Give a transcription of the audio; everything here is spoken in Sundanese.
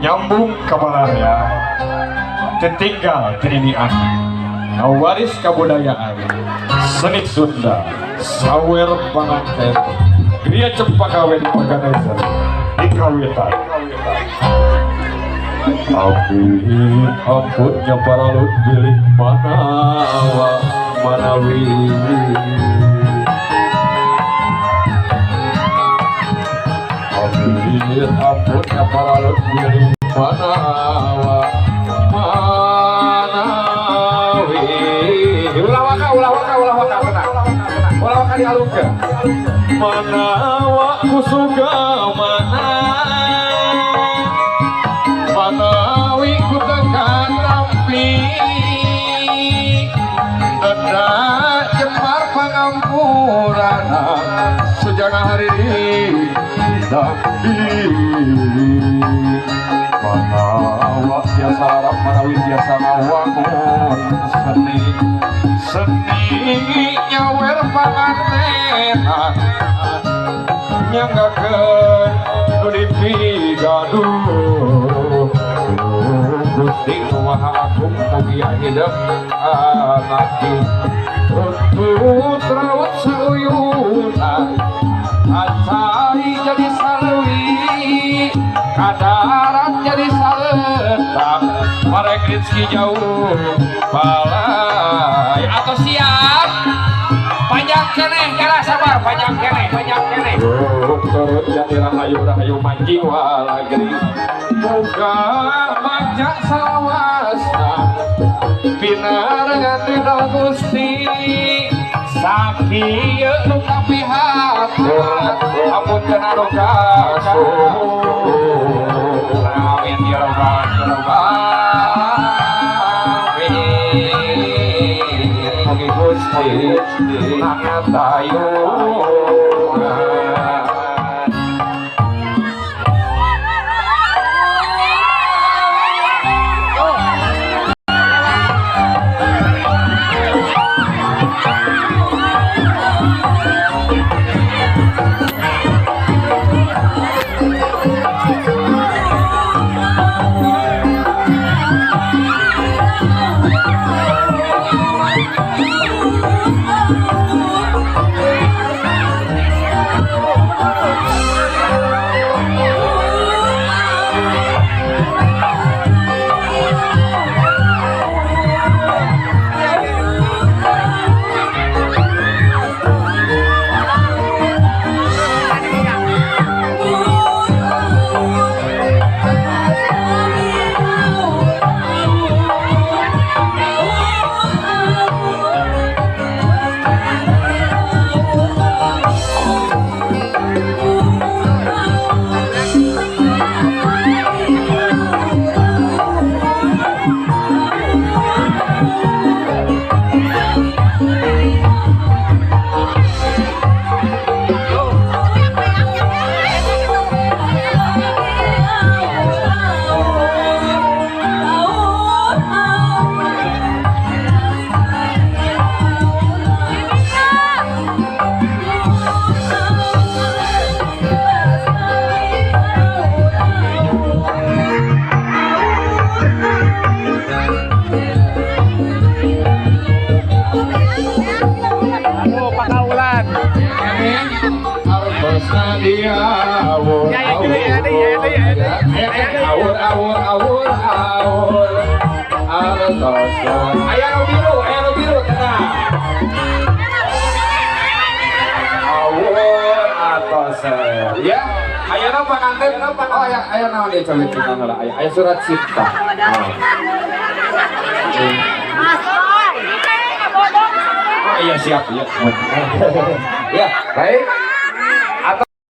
Nyambung kabalarya tertinggal tininian ngawaris kabudayaan seni Sunda sawer panganten Griya Cempaka Wedding Organizer di Kawitan. Ampun ampunnya para lut bilih manawa manawi ampun ampunnya para lut bilih manawa manawi ulah waka ulah waka ulah waka tenang ulah waka dialungkeun manawa kusuga mana manawi ku tekan rampi deda jemar pangampurana sejana hari dadi manawa tiasa harap manawi tiasa ngawangun seni seni nyawer pangantena nyanggakeun nu dipigaduh Gusti nu Maha Agung mugia hidup anaki runtut rawat sauyuna acai jadi salewi kadarat jadi saletak marek rezeki jauh balai atau siap panjang keneh kala sabar panjang keneh turut jadi rahayu rahayu manjing walagri muga majak salawasna pinarengan ridho Gusti sakieu nu kapihatur ampun kana nu kasuhun amin ya rabbal alamin mugi Gusti nangatayun. Aya nu biru tenang. Awur atos ya. Aya nu panganten oh aya aya naon deui coba kita heula aya aya surat cinta. Oh iya siap ya. Ya, baik.